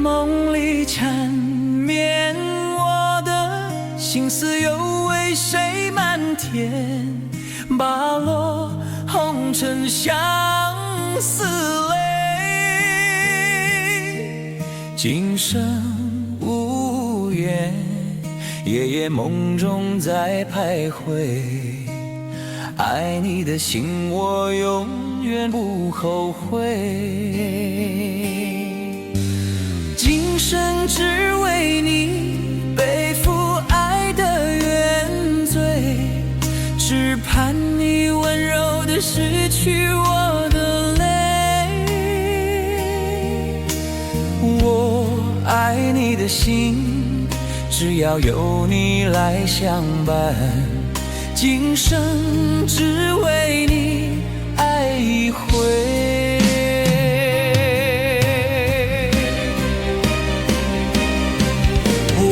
夢裡纏綿，我的心思又為誰漫天？把落紅塵相思淚，今生無緣，夜夜夢中在徘徊。愛你的心，我永遠不後悔。今生只為你背負愛的原罪，只盼你溫柔地拭去我的淚。我愛你的心，只要有你來相伴，今生只為你愛一回。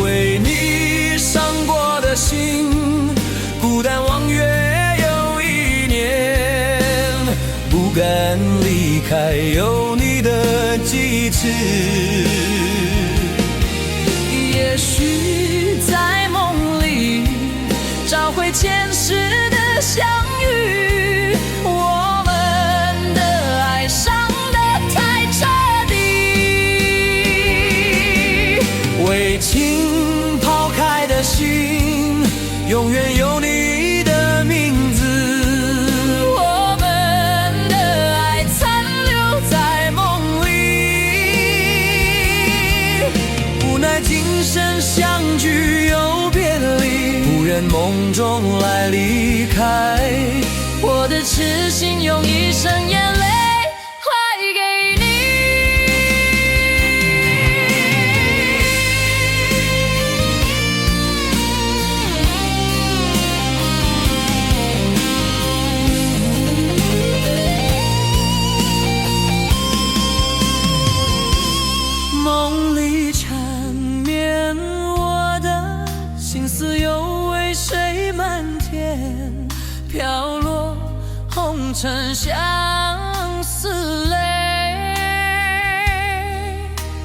為你傷過的心，孤單望月又一年，不敢離開有你的記憶。也許在夢裡找回前世的相遇，我們的愛傷得太徹底。為情拋開的心，永遠有你的名字。我們的愛殘留在夢裡，無奈今生相聚又別離，不忍夢中來離開。我的痴心用一生眼淚還給你。夢裡纏綿，我的心思又為誰漫天？飄落紅塵相思淚。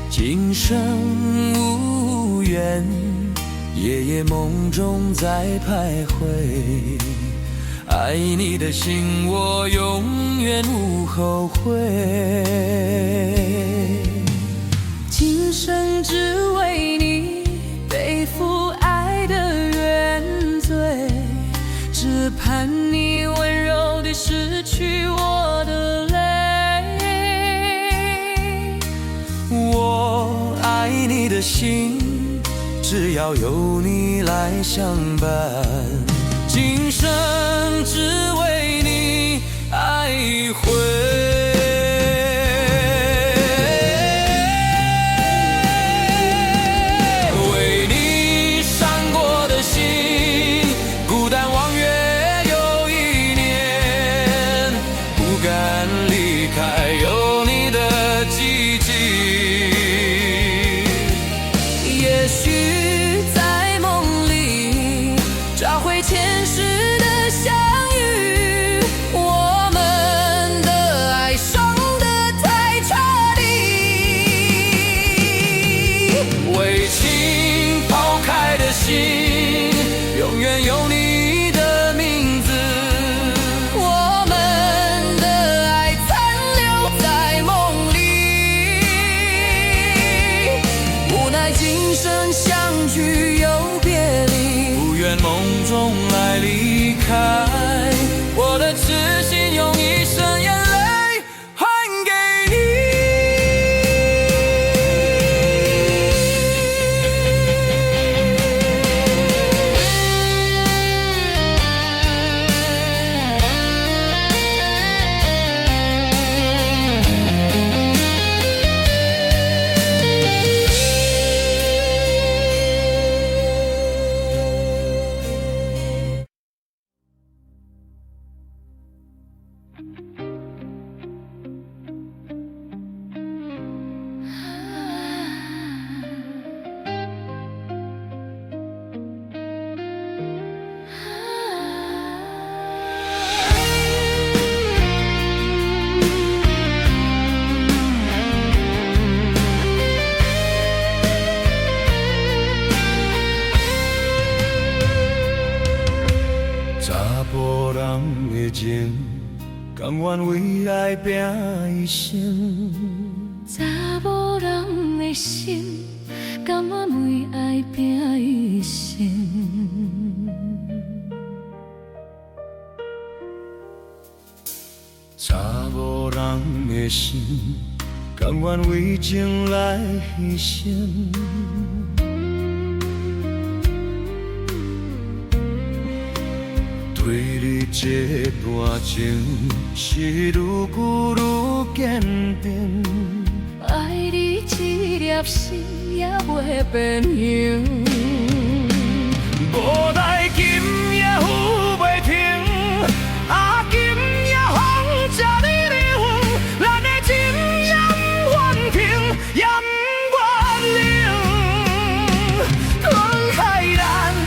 今生無緣，夜夜夢中在徘徊。愛你的心，我永遠無後悔。今生只為你背負愛的原罪，只盼你溫柔地拭去我的淚。我愛你的心，只要有你來相伴，今生只為你愛一回。為你傷過的心，孤單望月又一年，不敢離開有你的記憶。也許在夢裡找回前世的相遇，我們的愛傷甘願為愛拚一生。查某人的心，甘願為愛拚一生。查某人的心，甘願為情來犧牲。對你這段情是愈久愈堅定。愛你這粒心也袂變形。無奈今夜雨袂停，啊今夜風這呢冷，咱的情也不願停，也不願冷。慷慨咱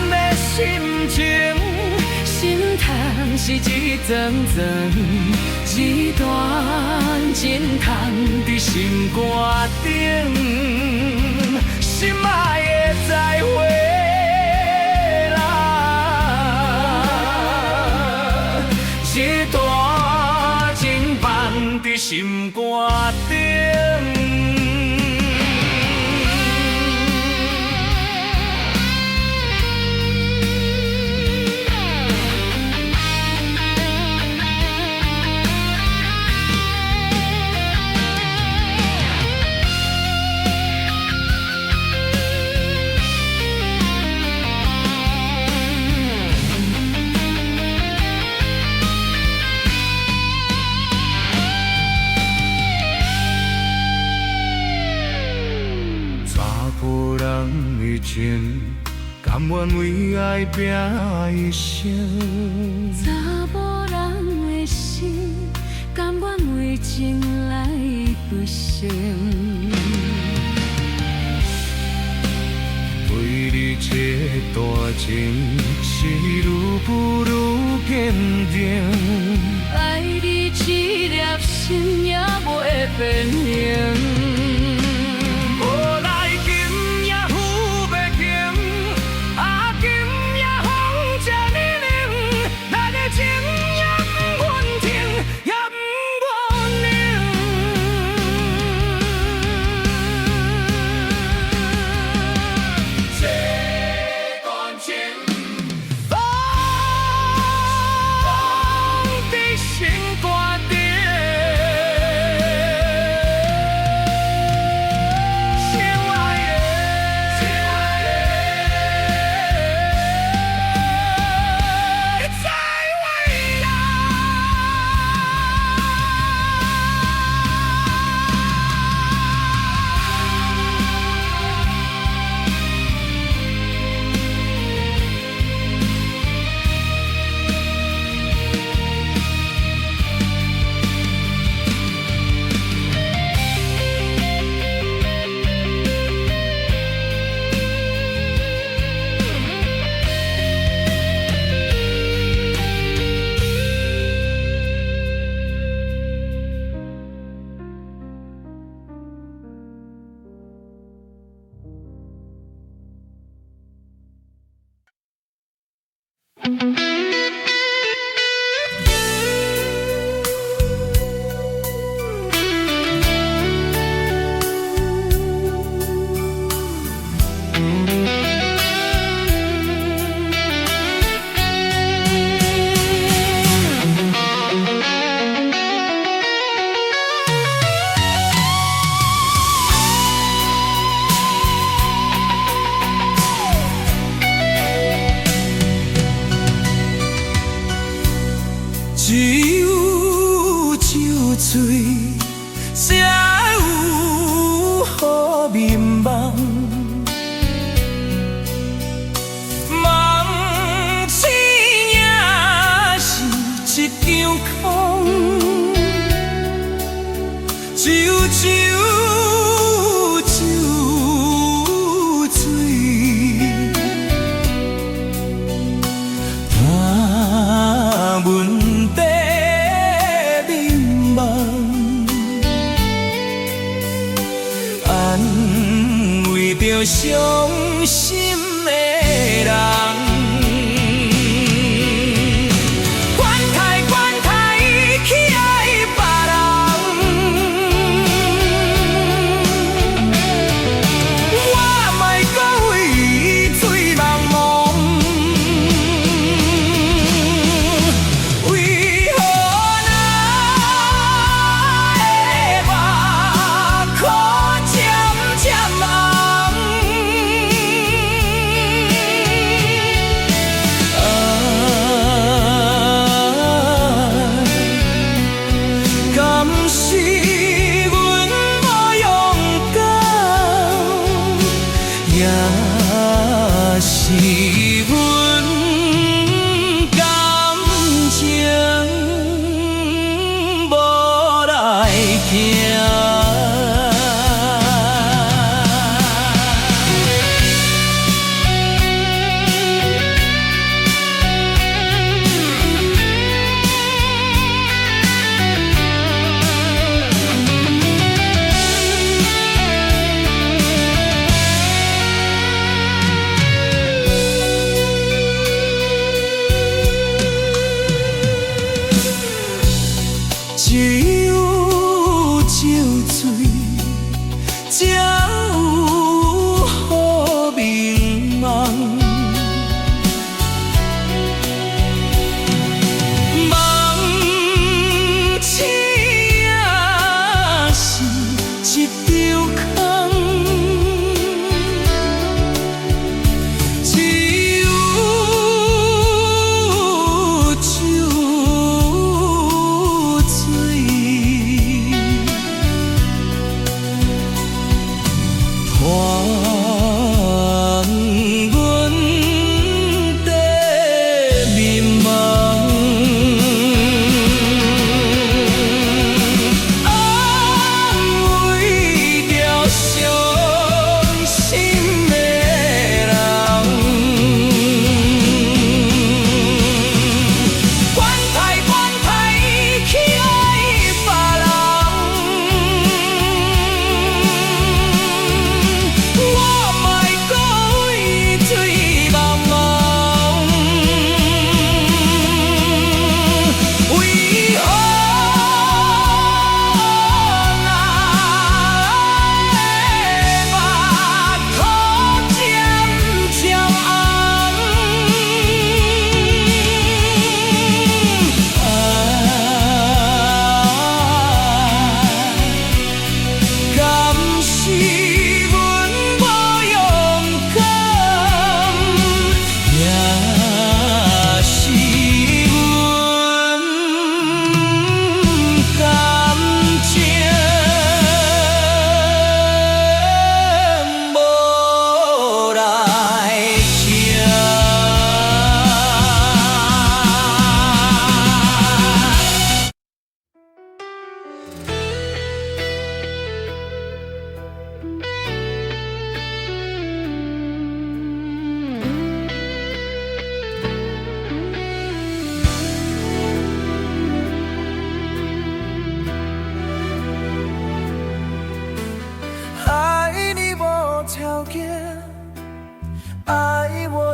的心情，心痛是一陣陣，一段情藏佇心肝頂，心愛的再會啦，一段情放佇心肝頂。查埔人的情，甘願為愛拚一生。查某人的心，甘願為情來犧牲。對你這段情是愈久愈堅定。愛你這粒心也袂變形。無奈今夜雨袂停，啊今夜風這呢冷，咱的情也不願停，也不願冷。這段情放佇心肝頂。親愛的，再會啦。只有酒醉，才有好眠夢。夢醒也是一場空。只有酒酒醉，伴阮的眠夢，安慰著傷心的人。管他管他伊去愛，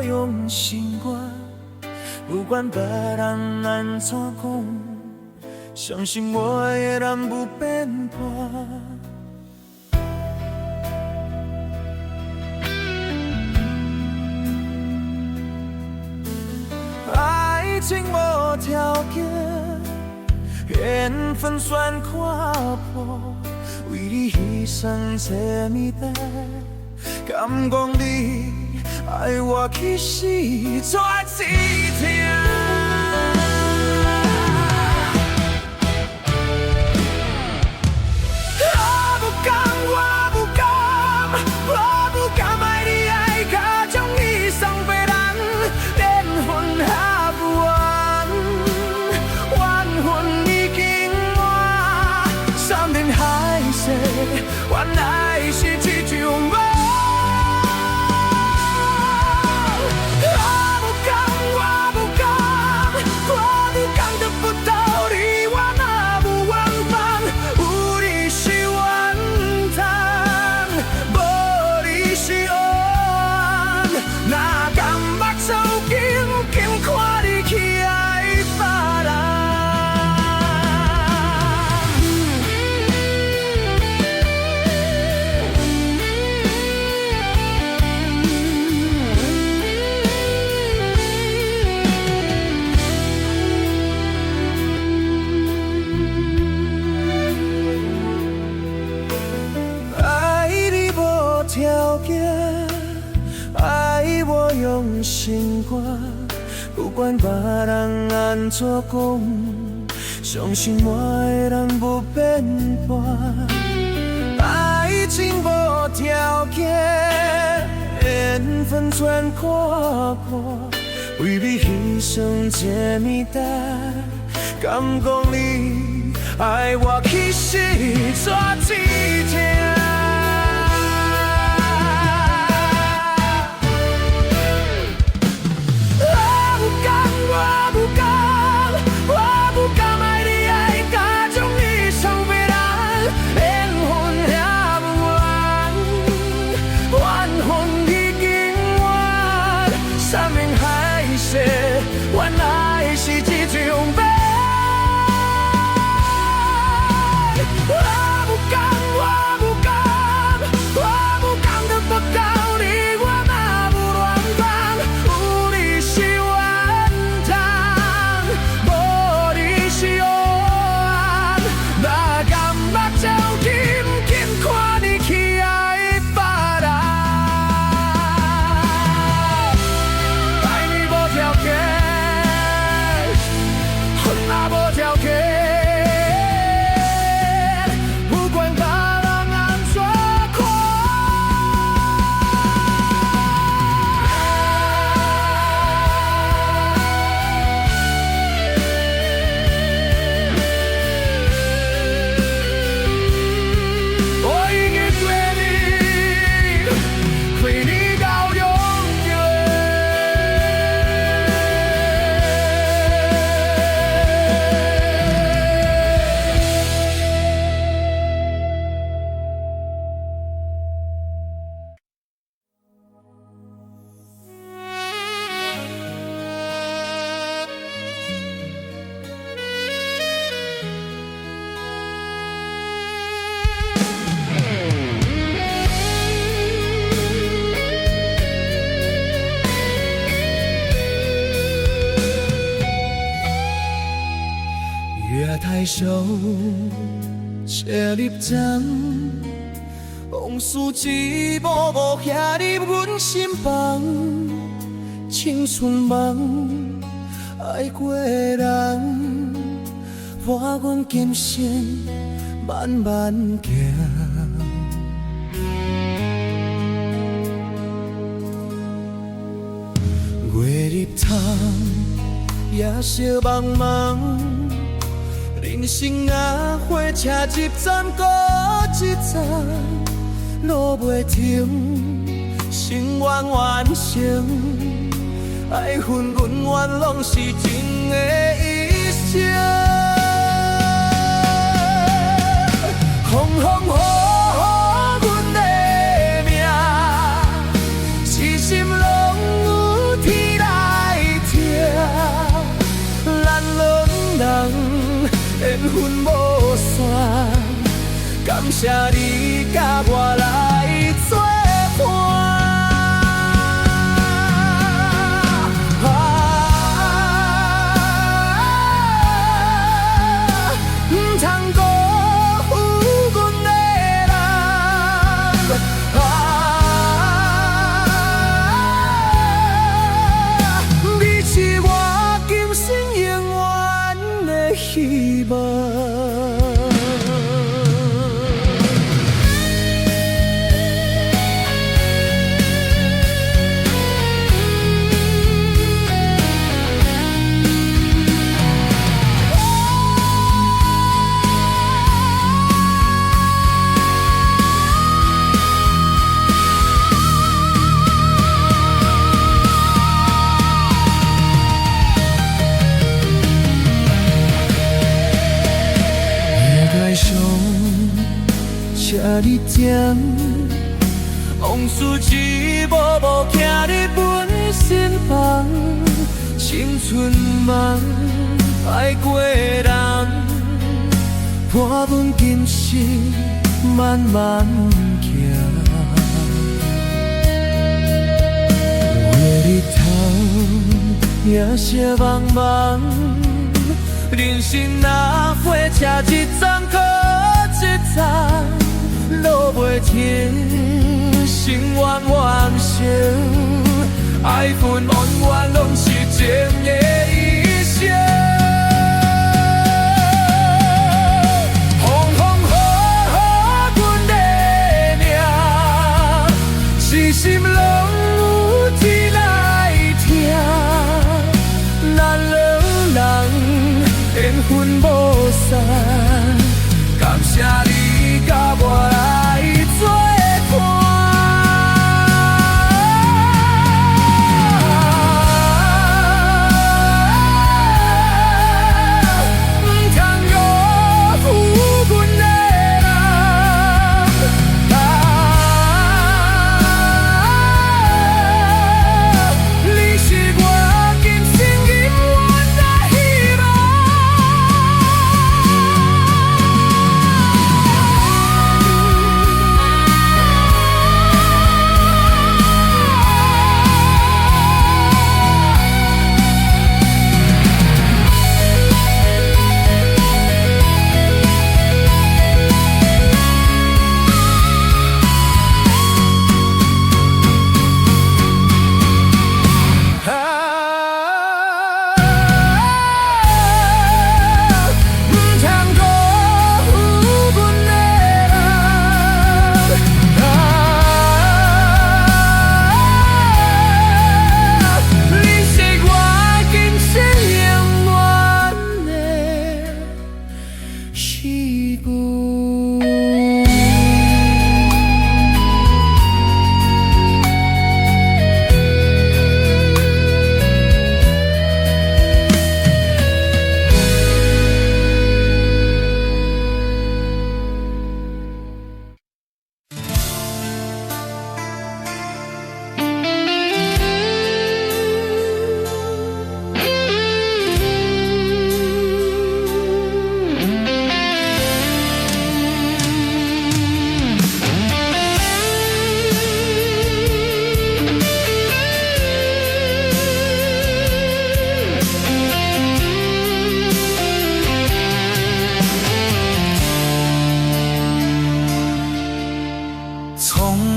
用心肝，不管別人按怎講，相信我的人不變叛。愛情無條件，緣分算看破，為你犧牲這麼多，敢講你愛我其實煞一疼。我不甘，我不甘，我不甘愛你愛甲將你送別人，緣分還不完，緣分已經滿，山盟海誓，原來是一場夢。我不甘，我不甘，我不甘得不到你，我嘛有緣分，有你是緣分，無你是黑暗。哪甘目睭緊緊看你去愛別人。愛你無條件，愛我用心肝，不管別人按怎講，相信我的人不變叛。愛情無條件，緣分全看破，為你犧牲這麼大，敢講你愛我其實煞一疼。我不甘，我不甘，我不甘愛你愛甲將你送別人，緣分也不完，緣分已經完，山盟海誓，原來是一場夢。我不甘，我不甘，我不甘得不到你，我嘛有緣分，有你是緣分，無你是黑暗。哪甘目睭緊緊看你去愛別人。愛你無條件，那無條件，不管別人按怎看。我已經決定，陪你到永遠。月台上，車入站，往事一幕幕刻入阮心房，青春夢，愛過的人，伴阮今生慢慢行。月入窗，夜色茫茫。人生啊，火車一站閣一站，路袂停，心願完成，愛恨恩怨攏是情的一生。風風雨雨，阮的命，痴心攏有疼。謝你佮我來做伴。啊，毋通辜負阮的人。啊，你是我今生永遠的希望。月台上，車兒停，往事一幕幕徛佇阮身旁，青春夢，愛過的人，伴阮今生慢慢行。月日頭，夜色茫茫。人生若火車一站閣一站，路袂停，心願完成，愛恨恩怨攏是情的一生。風風雨雨阮的命，痴心攏有天來疼，咱兩人緣分無散，感謝你佮我來做伴。毋通辜負阮的人，啊，你是我今生永遠的希望。啊，毋通辜負阮的人，啊，你是我今生永遠的希望。聰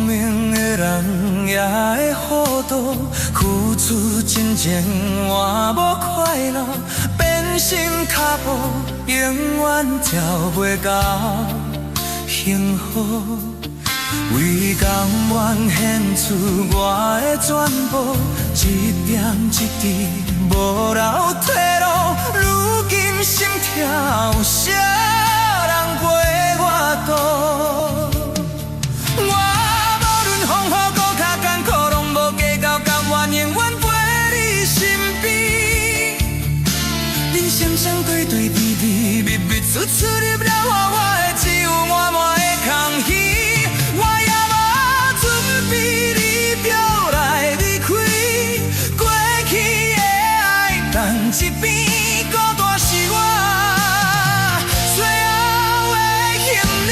明的人也會糊塗，付出真情換無快樂，變心跤步永遠跳袂到幸福。為甘願獻出我的全部，一點一滴無留退路。如今心痛，有啥人陪我渡？我無論風雨閣較艱苦，攏無計較，甘願永遠陪你身邊。人生相對對比比，密密處處入了我，我的只有滿滿的空虛。我也無準備，你著來離開，過去的愛等一邊，孤單是我最後的行李。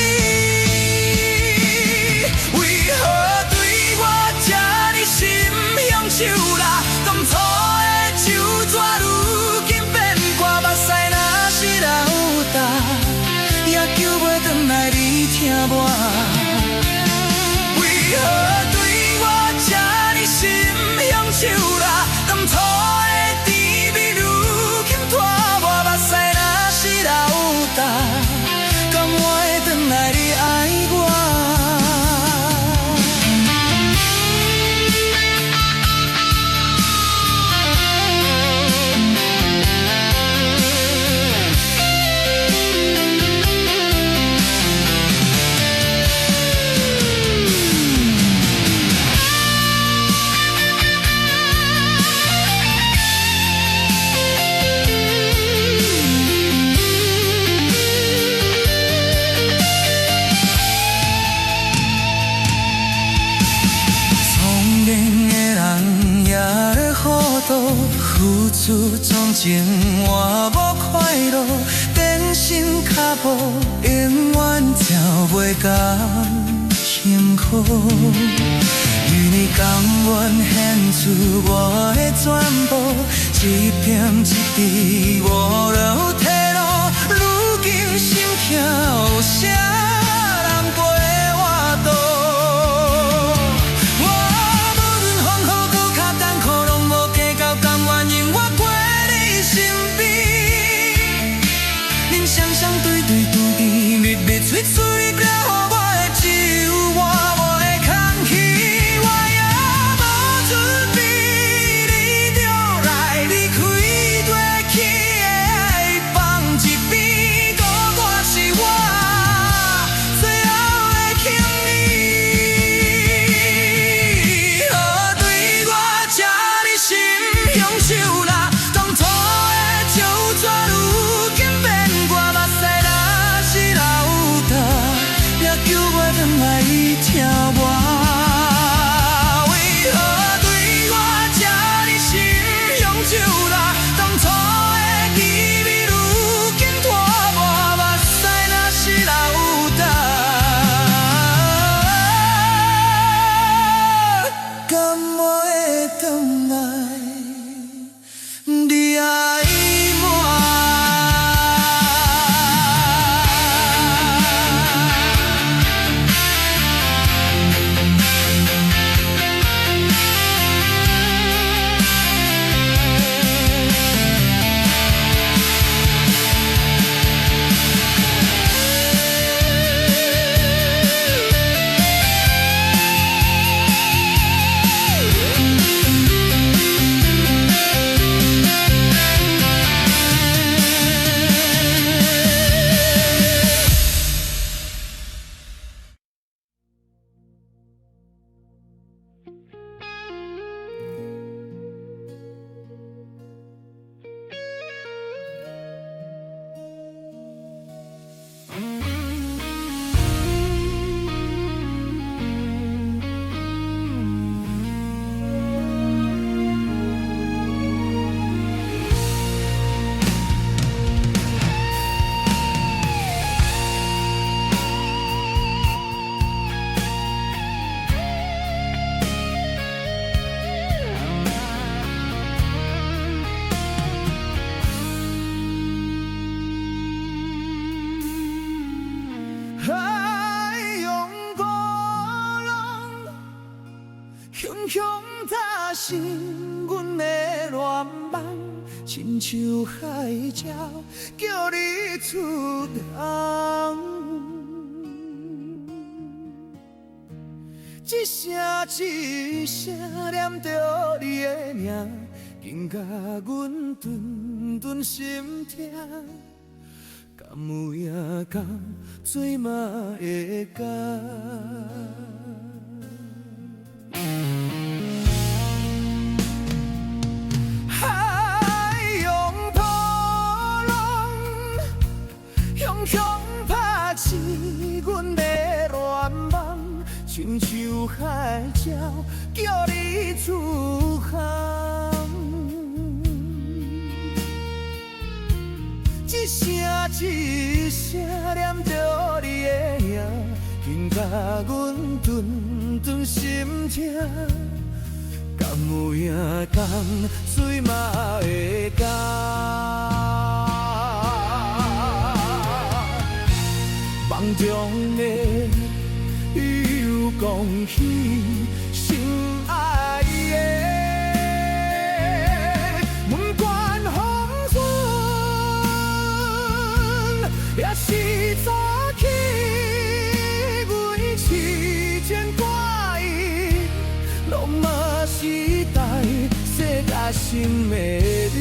緣的人也咧糊塗，付出總情換無快樂，転身跤步永遠走袂甘辛苦。予你甘願獻出我的全部，一點一滴無留退路。如今心痛，有啥人陪我渡？我無論風雨閣較艱苦，攏無計較，甘願永遠陪你身邊。恁雙雙對對甜甜蜜蜜，喙喙掠予我的酒換我的空氣，我猶無準備，你就來離開過去的愛放一邊，孤單是我最後的輕易。何對我這呢心雄手啦？當初的酒桌如今變我目屎若是流干，也救袂轉來疼我。為何對我這呢心雄手啦？當初的甜蜜如今拖磨，目屎若是流干，敢會轉來你愛我？海洋波浪，汹湧打醒阮的願望，親像海鳥叫你出航。一聲一聲念著你的名，緊甲阮頓頓心痛。敢有影，敢水嘛會乾？海洋波浪，汹湧拍起阮的願望，親像海鳥叫你出航。一聲一聲念著你的名，緊甲阮頓頓心痛。敢有影，敢水嘛會乾？夢中的又講起心愛的，不管風雲，也是早起，阮痴情掛意，攏嘛是大世界心的你。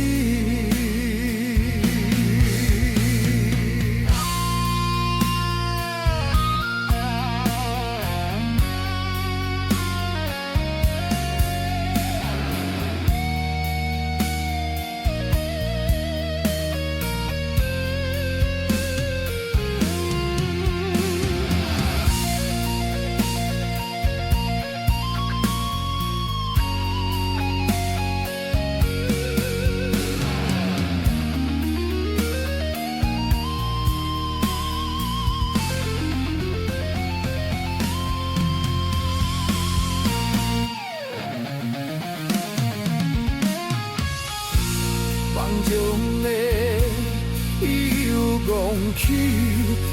講起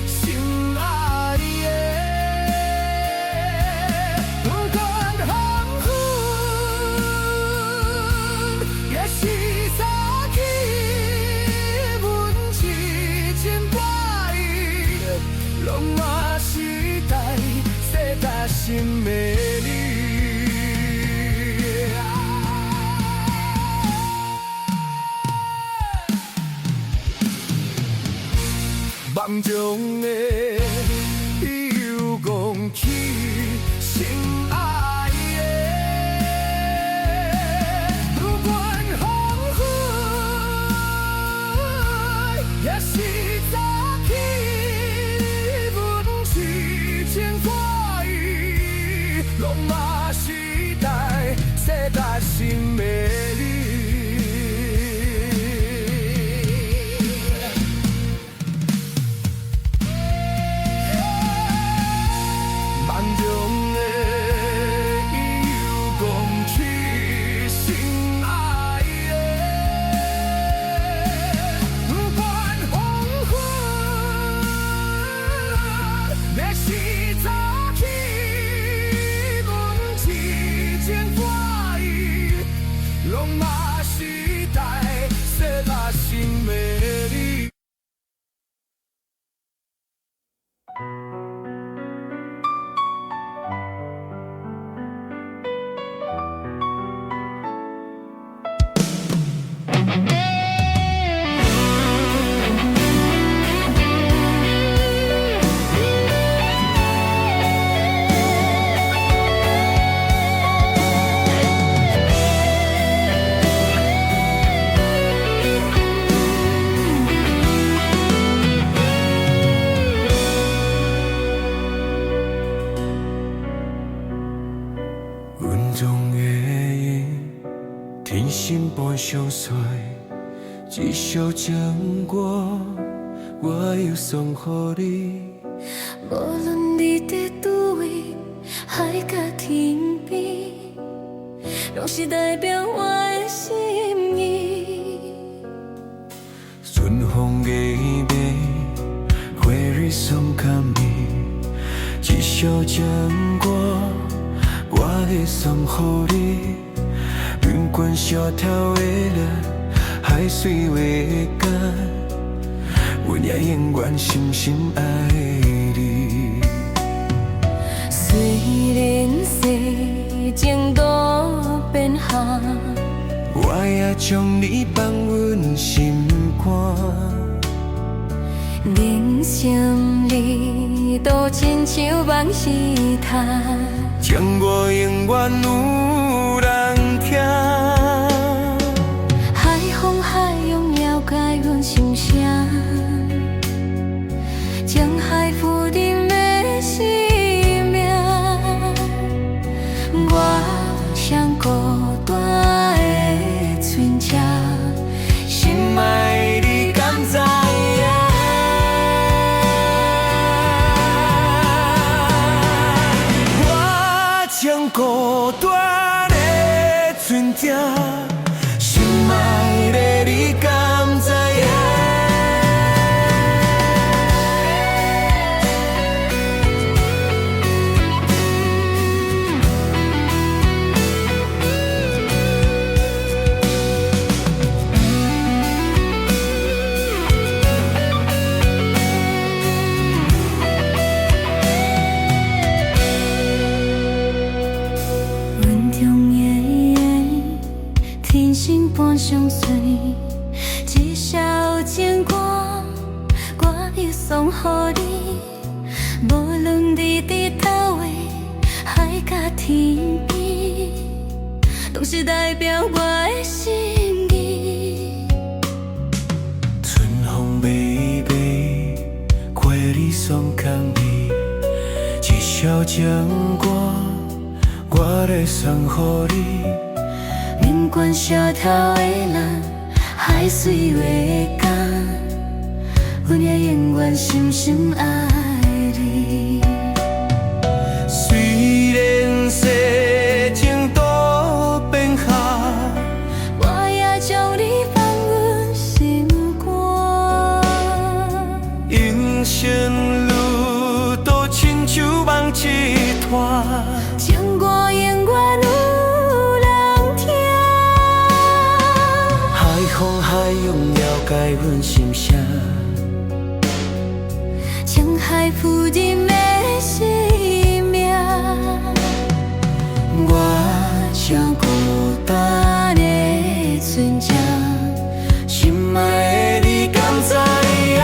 心愛的，不管黃昏，也是早起，阮痴情伴伊，攏嘛是代世代心的你。夢中的你又講起心愛的，不管黃昏，也是早起，阮痴情伴伊，攏嘛是代世代心的你。夢中的伊又講起心愛的，不管黃昏，也是早起，阮痴情伴伊，攏嘛是代世代心的你。阮总会用天心般相随，一首情歌我又送予你。无论你佇佗位，海角天邊，攏是代表我的心意。春風的尾，花蕊送予你，一首情歌我欲送予你。不管石頭會落，海水會乾，阮也永遠深深愛你。雖然世情路變項，我也將你放阮心肝。人生旅途親像梦戲窗，情歌永遠有人聽。海風海湧了解阮心聲，情海浮沉的生命，我上孤單的船隻，心愛你敢知影？我穿孤單的船隻，心愛的你敢知影？阮中的缘，天生伴相隨，這首情歌我欲送予你。無論你佇佗位，海角天邊，攏是代表我的心意。春風微微，花兒送予你，這首情歌我欲送予你。不管石頭會爛，海水會乾，阮也永遠深深愛你。雖然世情路變項，我也將你放阮心肝。永阮心聲。青海浮沉的生命，我像孤單的船隻，心愛的你敢知影？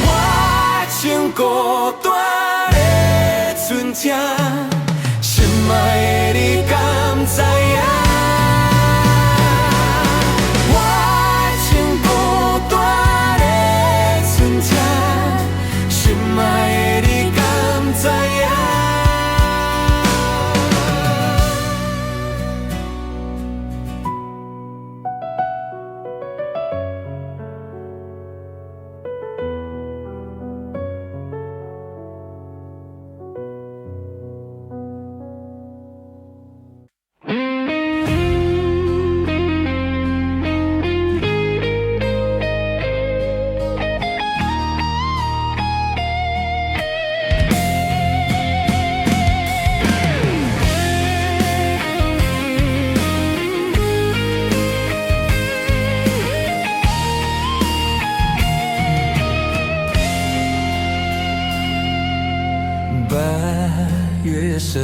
我像孤單的船隻，心愛的你敢知影？我像孤單的船隻，心愛的你敢知影？白月色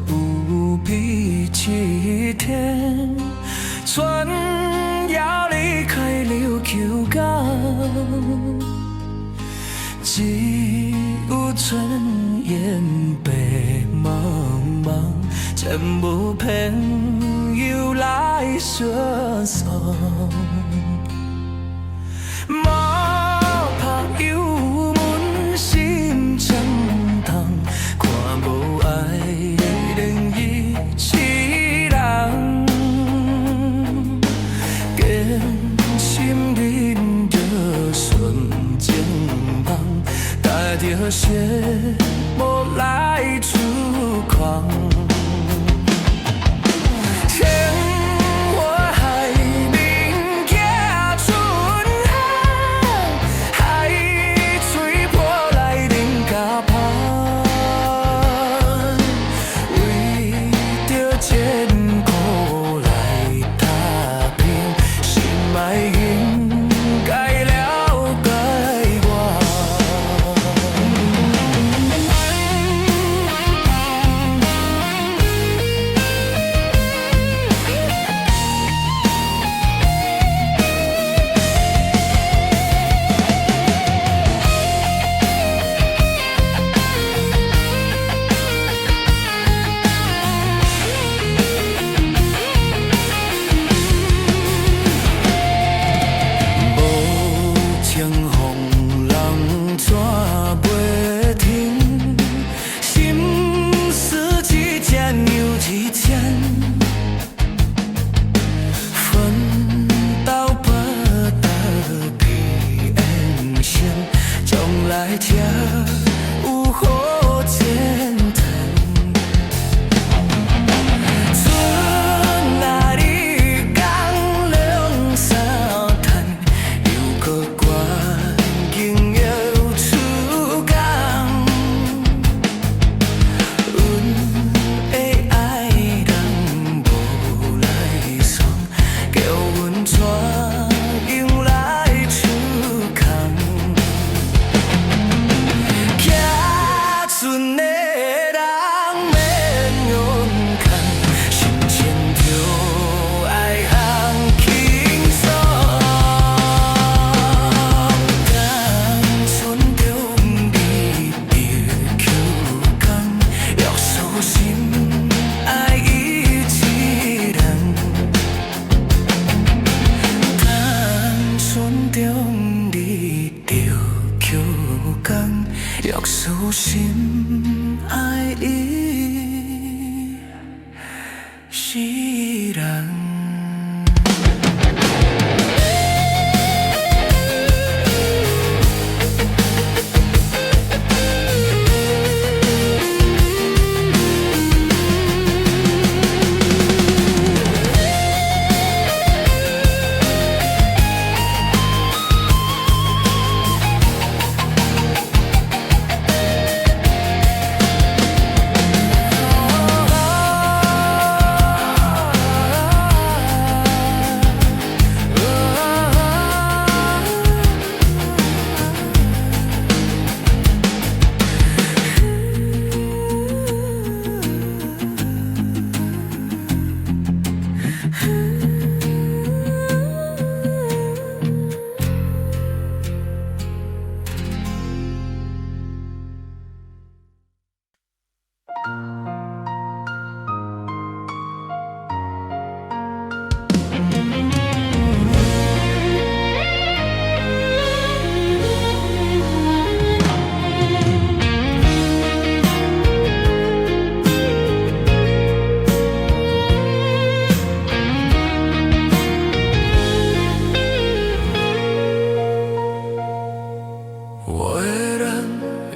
無比淒天，船要離開琉球港，只有炊煙白茫茫，真無朋友來相送。無朋友阮心沉痛，看無愛的一世人，堅心忍著純情夢，帶著寂寞來出航。天活海面行出海，海吹破來恁甲帆，為著艱苦來打拼，心愛應該了解我。無情風浪怎袂停？心事一件又一件，奮鬥不得比英雄，將來才有好前程。船仔日工兩三趁，又閣趕緊要出工。阮的愛人無來送，叫阮怎樣來出工？騎船的人免勇敢，心情著愛通輕鬆。單船中你著抾工，約束心愛一世人。單船中你著抾工，約束心愛一世人。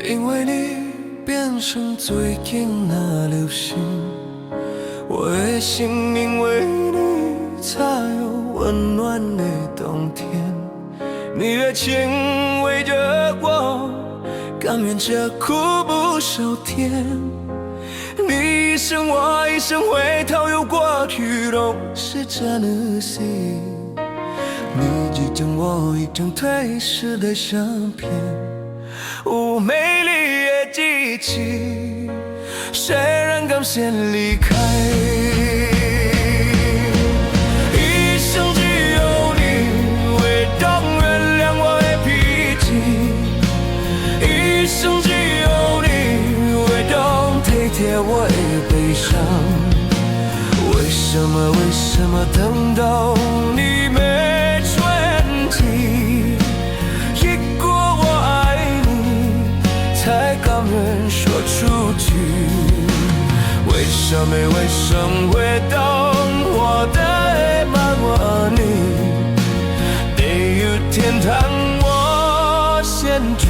因為你變成最近的流星，我的心因為你才有溫暖的冬天。你的情為著我，甘願吃苦不受甜。你一生我一生，回頭又過去，攏是真的死。你一張我一張褪色的相片，有美麗的記憶，誰人甘先離開？一生只有你會懂原諒我的脾氣，一生只有你會懂體貼我的悲傷。為什麼？為什麼等到你沒傳奇，一句我愛你，才甘願說出去？為什麼？為什麼會當我的愛我你，地獄天堂我先去。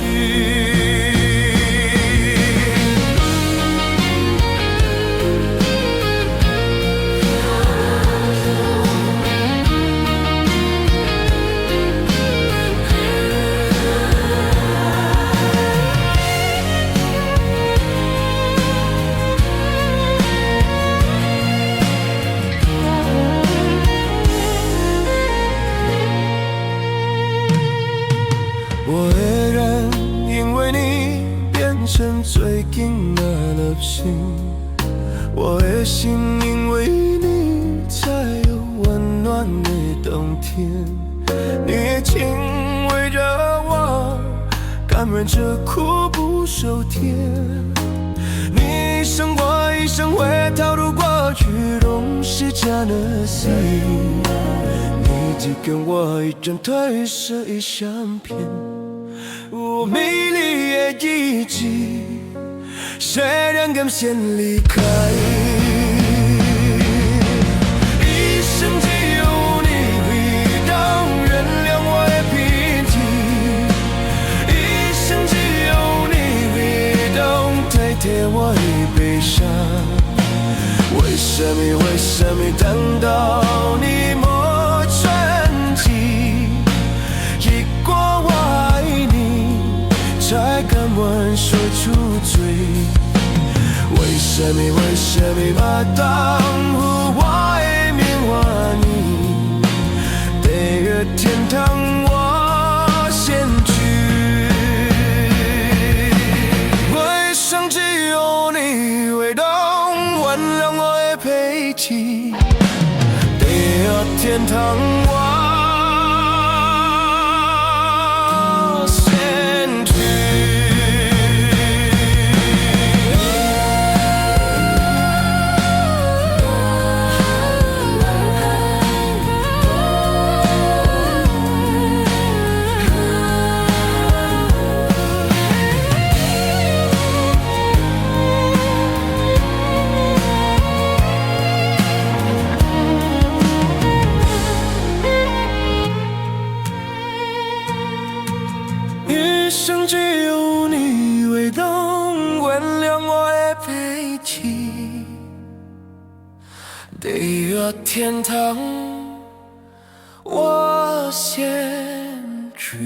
我的人因為你變成最近的流星，我的心因為你才有溫暖的冬天。你的情為著我，甘願吃苦不受甜。你一生我一生，回頭度過去，攏是真的死。你一張我一張褪色的相片，有美麗的記憶，誰人甘先離開？一生只有你會懂原諒我的脾氣，一生只有你會懂體貼我的悲傷。為什麼？為什麼等到你沒傳奇，一句我愛你，才甘願說出嘴？為什麼？為什麼欲當予我的面換你？地獄天堂我先去。我一生只有你會懂原諒我的脾氣，地獄天堂我先去。一生只有你會懂原諒我的脾氣，地獄天堂我先去。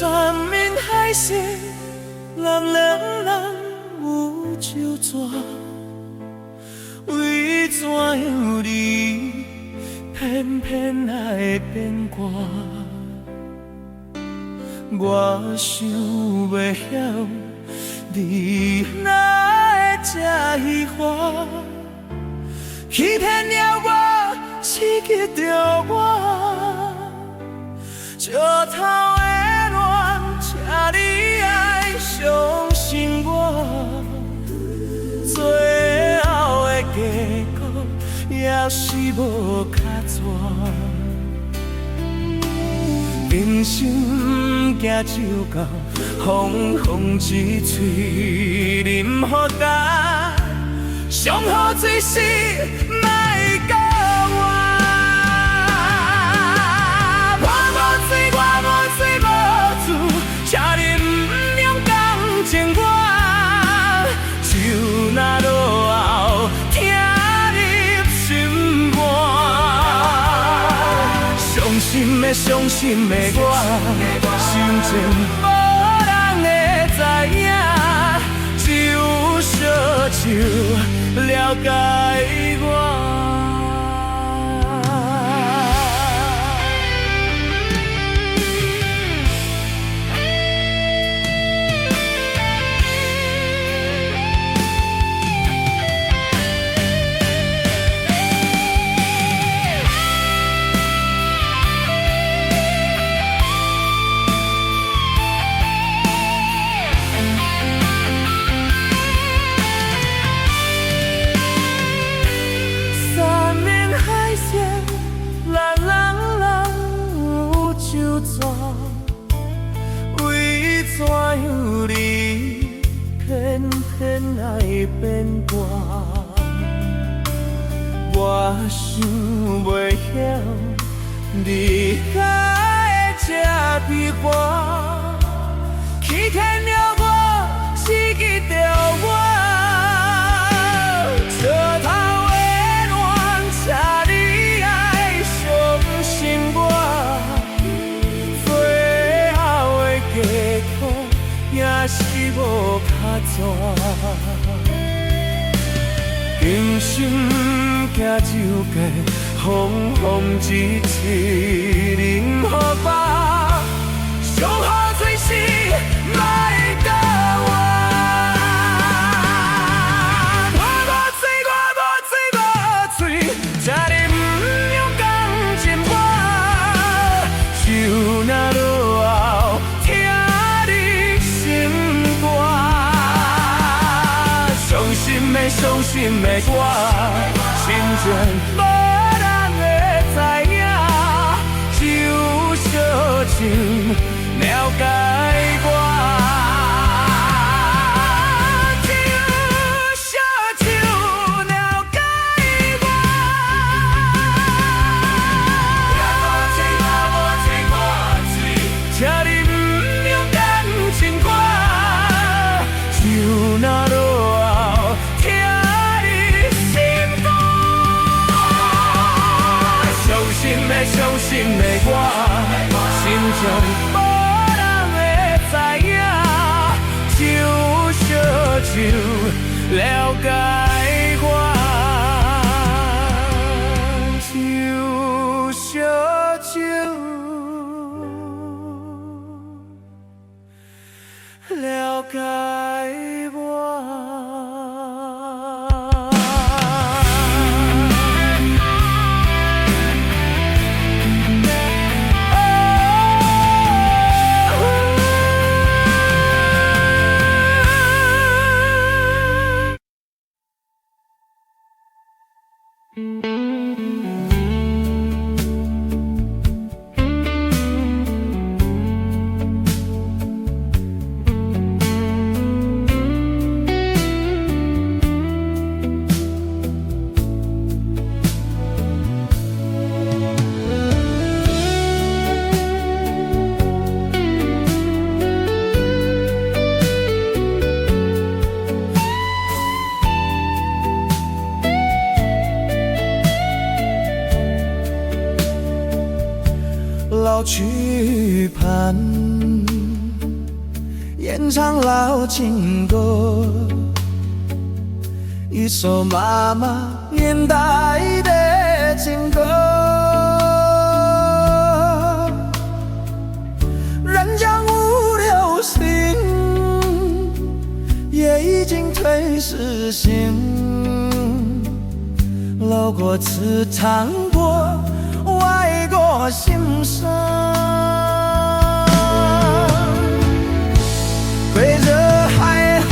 山盟海誓，咱兩人有酒醉，為怎樣你偏偏愛變卦？我想袂曉，你你哪會這虚華？欺騙了我，刺激著我，石頭會軟，請你愛相信我，最後的結果也是無卡紙。人生毋驚酒到風風一喙啉予干，上好水是莫閣換。我無醉，我無醉無醉，請你毋用同情我，酒若落後，疼入心肝。傷心的，傷心的我，心情無人會知影，只有燒酒了解我。山盟海誓，咱人人有酒紙，為怎樣你偏偏愛變卦？我想袂曉，你哪會這變化？欺騙了我，刺激著我，石頭會軟，請你愛相信我，最後的結果也是無卡紙。人生毋驚酒過，風風一喙啉予飽，上好水是莫閣換。我無醉，我無醉無醉，請你毋用同情我，酒若落後，疼入心肝。傷心的，傷心的我，心情無人會知影，只有燒酒了解我。只有燒酒了解我。我無醉，我無醉，請你毋用同情我，酒若落後，疼入心肝。傷心的，傷心的我，心情無人會知影，只有燒酒了解我。只有燒酒了解我。老曲盤，演唱老情歌，一首媽媽年代的情歌。人江無流行，已經褪時心，路過池塘過，我的心聲。對著海風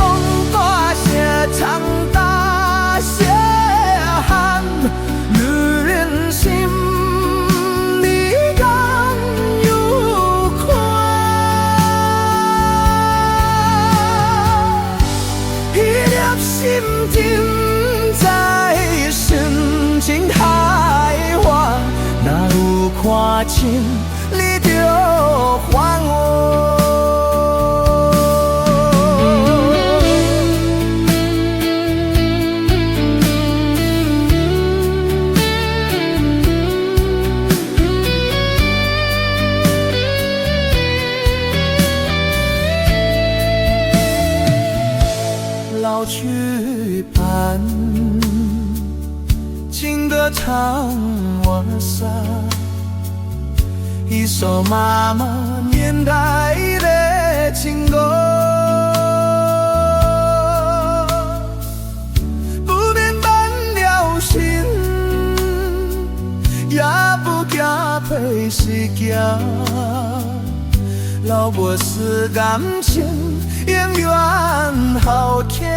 大聲唱大聲喊，女人心你敢有看？彼粒心沉在深情海岸，若有看清，你著還我。老去伴，情歌唱我撒，一首媽媽年代的情歌，不免半了心，也不驚配時間，老不死感情永遠好聽。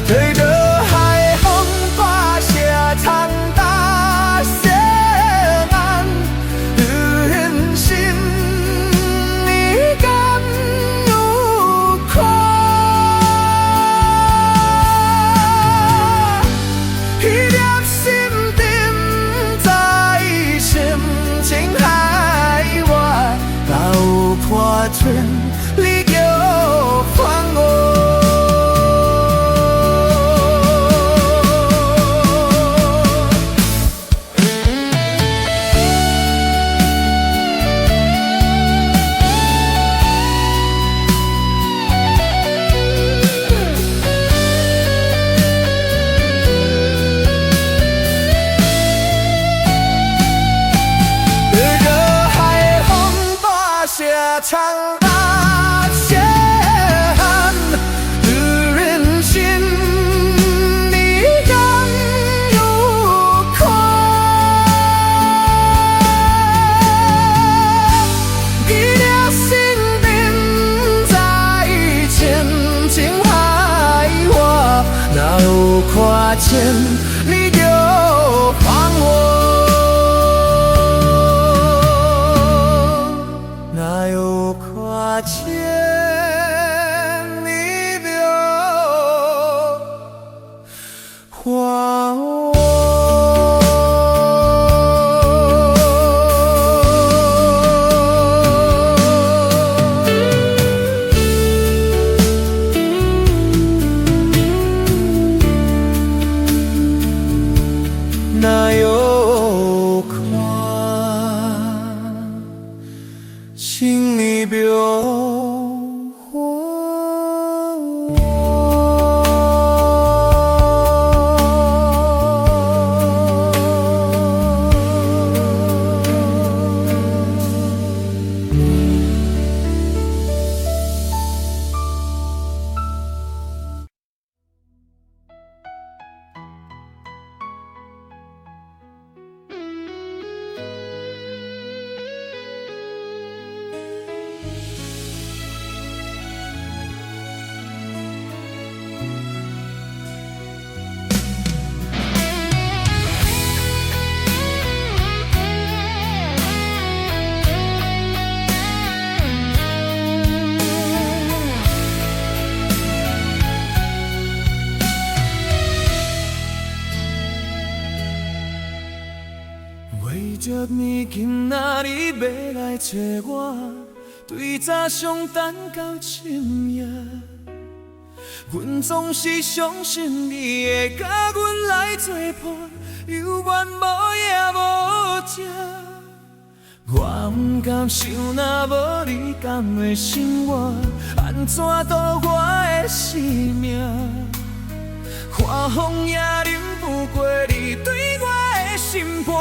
對著海風大聲唱大聲喊，女人心你敢有看？彼粒心沉在深情海岸，若有看清，你就還我。對著海風大聲唱大聲喊，女人心你敢有看？彼粒心沉在深情海岸，若有看清，你就還我。若有看清，你就還我。若有看清，你就還我。為著你今仔日欲來找我，對早上等到深夜，阮總是相信你會佮阮來作伴，猶原無影無跡。我毋甘想若無你，敢會生活，按怎度我的生命？看風也忍不過你對我的心肝，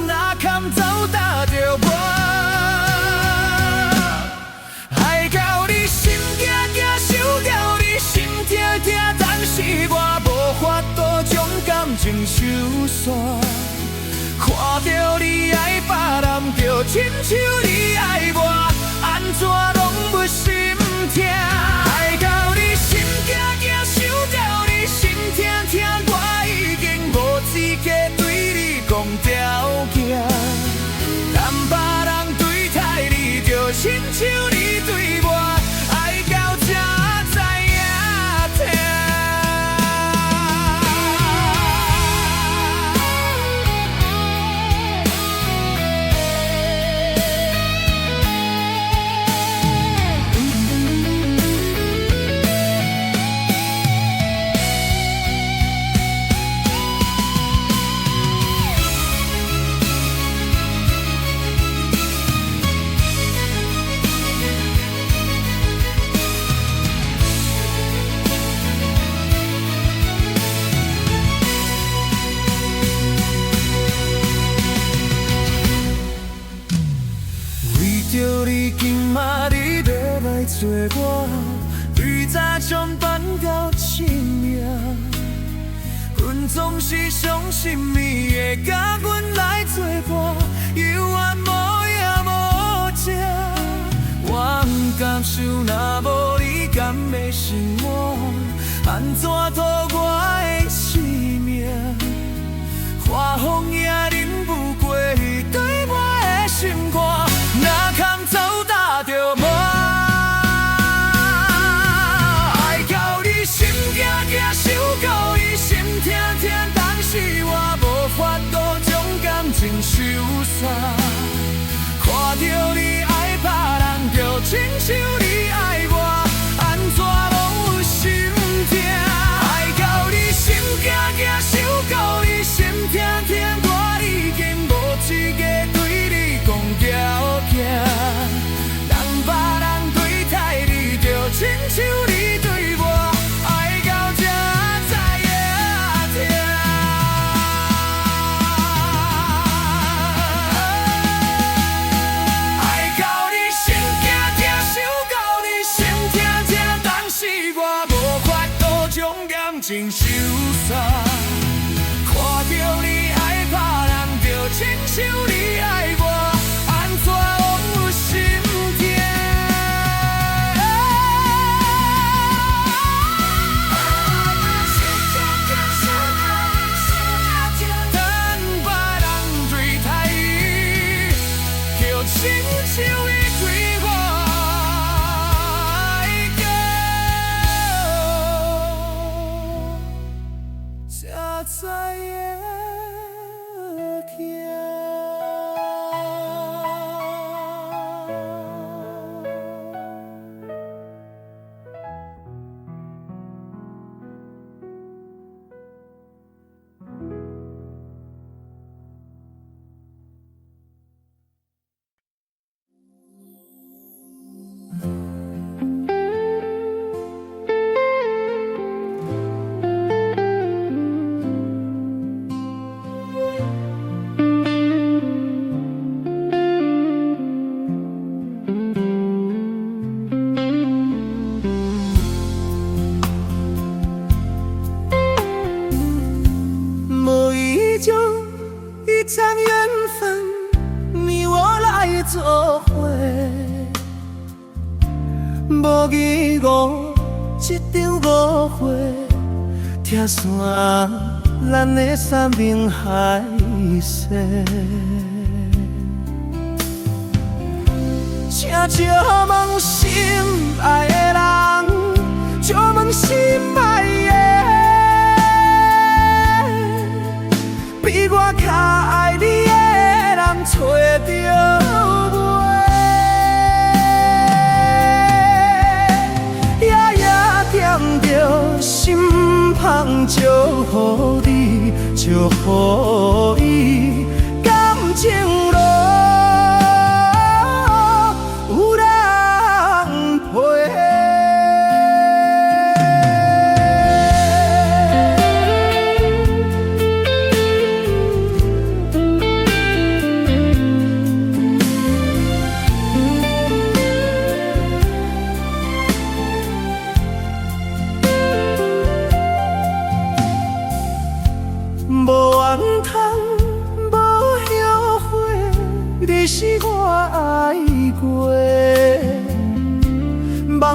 若堪走搭著我，愛到情收煞。看著你愛別人，就親像你愛我，按怎攏有心疼。愛到你心驚驚，想著你心疼疼，我已經無資格對你講條件。等別人對待你，就親像你對我，愛到這才會疼。為著你今仔日欲來找我，對早將放到深夜。阮總是相信伊會佮阮來作伴，猶原無影無跡。我不甘想，若無你，敢會生活？按怎度我的生命？寒風也忍不過對我的心肝，若空走搭著我。愛到你心驚驚，想到你心疼疼，但是我無法度將感情收煞。看著你愛別人，就親像你愛我，按怎攏有心疼。愛到你心驚驚，想到你心疼疼，我已經無資格對你講條件。當別人對待你，就親像你對我，愛到這才會疼。愛到你心驚驚，想到你心疼疼，但是我無法度將感情收煞。看著你愛別人，就親像你愛我，按怎攏有心疼。等別人對待伊，就親像伊對我，愛到這才會疼。無意中一場緣分，你我來做伙。無疑誤，這場誤會，拆散咱的山盟海誓。請借問心愛的人，借問心愛的，比我較愛你的人揣著袂？夜夜惦著心香，祝予你，祝予伊，感情路有人陪。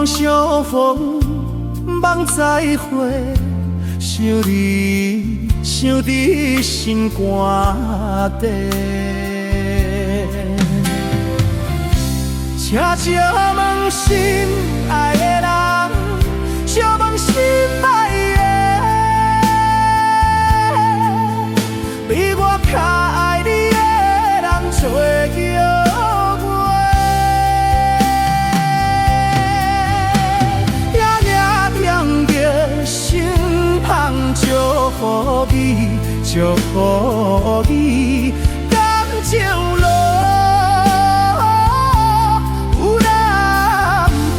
望相逢，望再會，想你想佇心肝底。請借問心愛的人，借問心愛的，比我較愛你的人找著無？夜夜惦著身旁祝福你，祝福你，感情路有人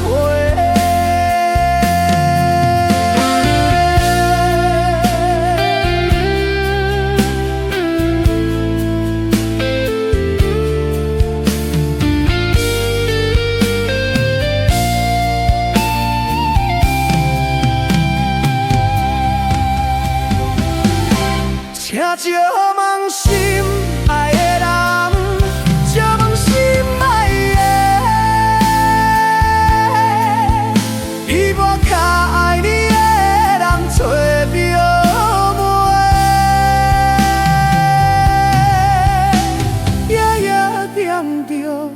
陪。請借問心愛的人，借問心愛的，比我較愛你的人找著無？夜夜惦著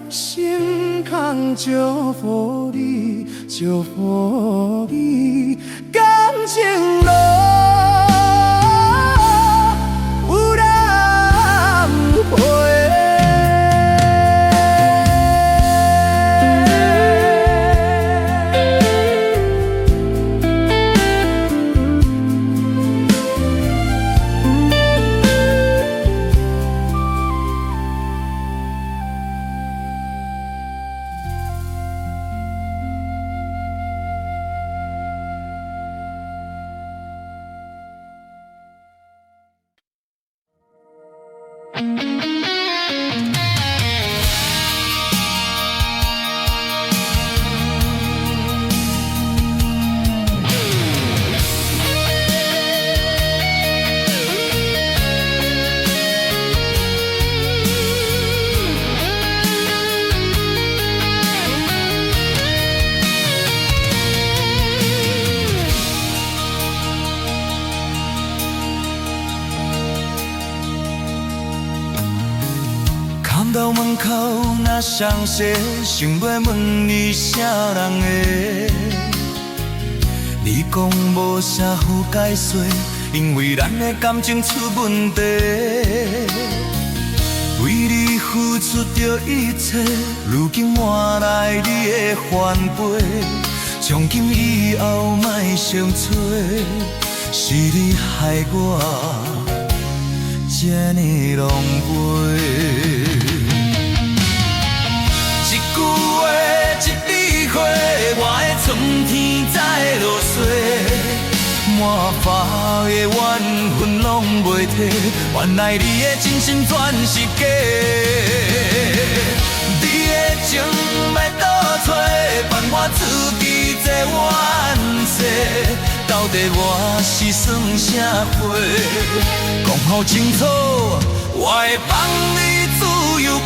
心空祝福你，祝福你，感情路有人陪。看到門口若相識，想欲問你啥人的？你講無啥好解釋，因為咱的感情出問題。為你付出著一切，如今換來你的反背。從今以後莫相揣，是你害我這呢狼狽。一句話，一支花，我的春天再落雪，滿腹的怨恨攏袂提，原來你的真心全是假。你的情欲倒揣，放我自己做冤世，到底我是算啥货？講予清楚，我會放你自由飛。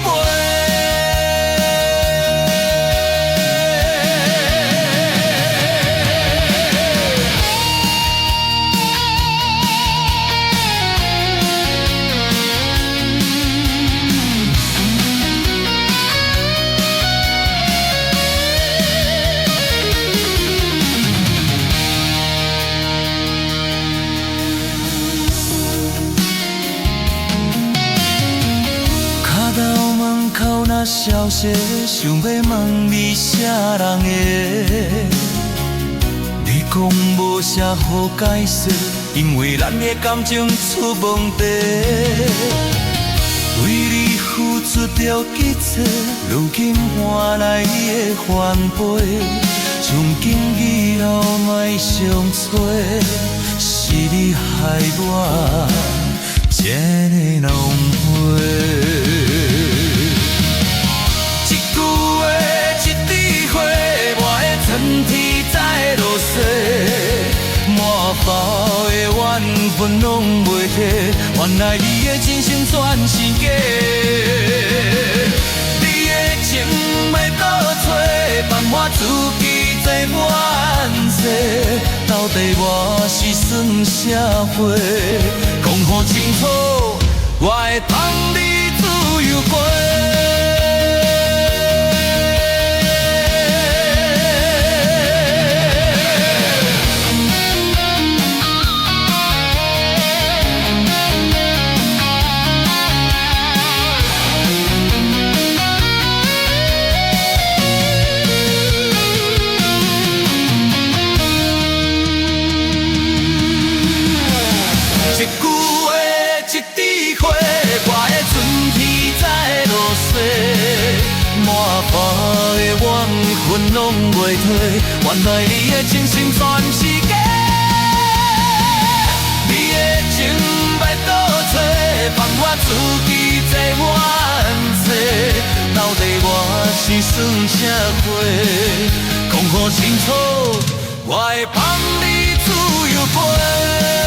若消息，想欲問你啥人的？你講無啥好解釋，因為咱的感情出問題。為你付出著一切，如今換來你的反背。從今以後莫相揣，是你害我這呢狼狽。一句話，一支花，我的春天再落雪，滿腹的怨恨攏袂提，原來你的真心全是假。你的情欲倒揣，放我自己做坐满车，到底我是算啥货？講予清楚，我會放你自由飛。一句話，一枝花，我的春天才會落雪。滿腹的怨恨攏袂退，原來你的真心全是假。你的情欲倒揣，放我自己坐滿車，到底我是算啥貨？講予清楚，我會放你自由飛。